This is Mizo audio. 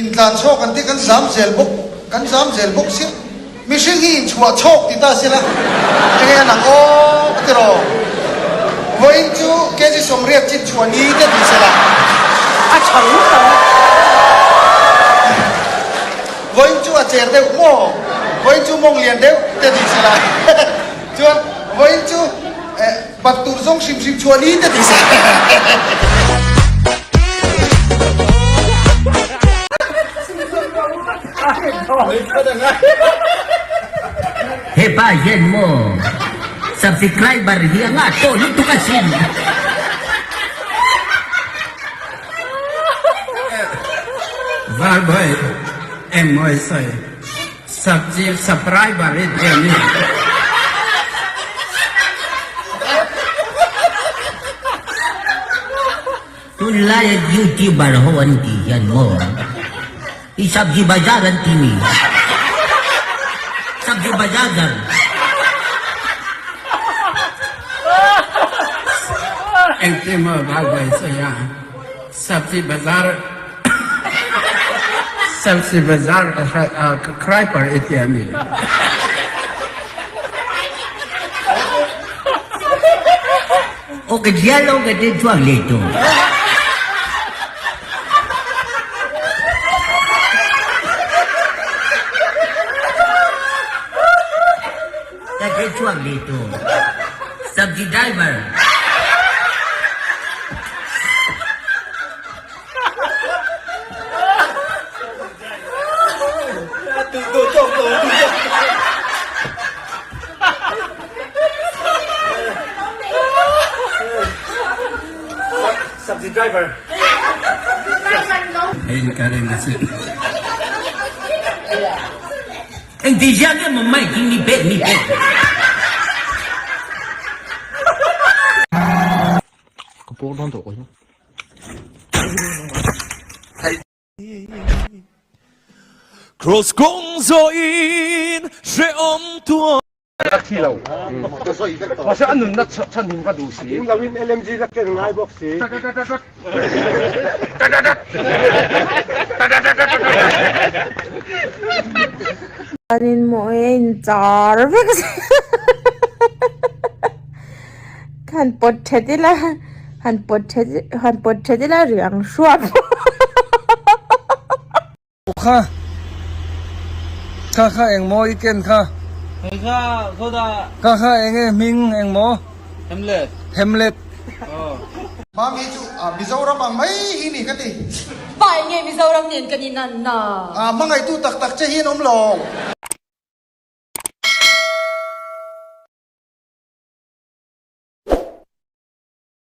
Intlan chhawk an ti kan zam zel bawk, kan zam zel bawk sia. Mihring hi inchhuah chhawk ti ta sela enge a nang aw ka ti rawh. Vawiin chu KG 80 chin chhuah ni te ti sela. A tha ngawt ang. Vawiin chu a cher deuh maw? Vawiin chu mawng lian deuh te ti sela. Chuan vawiin chu eh. Bat tur zawng hrim hrim chhuah ni te ti se. Hepa hian maw subscriber hi a ngah tawh lutuk asin. Valboy engmaw i sawi Subscriber i ti a ni. Tunlaia YouTuber ho an tih hian maw i sabji bazar an ti mi? Sabji bazaar. Engtin maw Valboy sawi a sabji bazar. Sabzi bazar criper i ti a mi? Aw ka zial lo ka ti chuak leh tawh. Ka ti chuak leh tawh. Sabzi driver. Engtizia nge maw mic hi mi pek mi pek. Ka pawr dawn tawh kawih. Cross kawng zawhin hrehawm tuar. Ka thi lo. Mahse a nunna chhanhim ka duh si. Tum loin LMG la ken ngai bawk si. An inhmuh hi a inchar vek Han pawt that ila han pawt that han pawt that ila riang hruap Kha kha kha eng maw i ken kha Hei kha khaw kha kha eng nge hming eng maw Hamlet Hamlet Aw. Mami chu Mizoram ang mai hi ni ka ti. Pa eng nge Mizoram nen kan inan na? Hmangaihtu tak tak che hi an awm lo.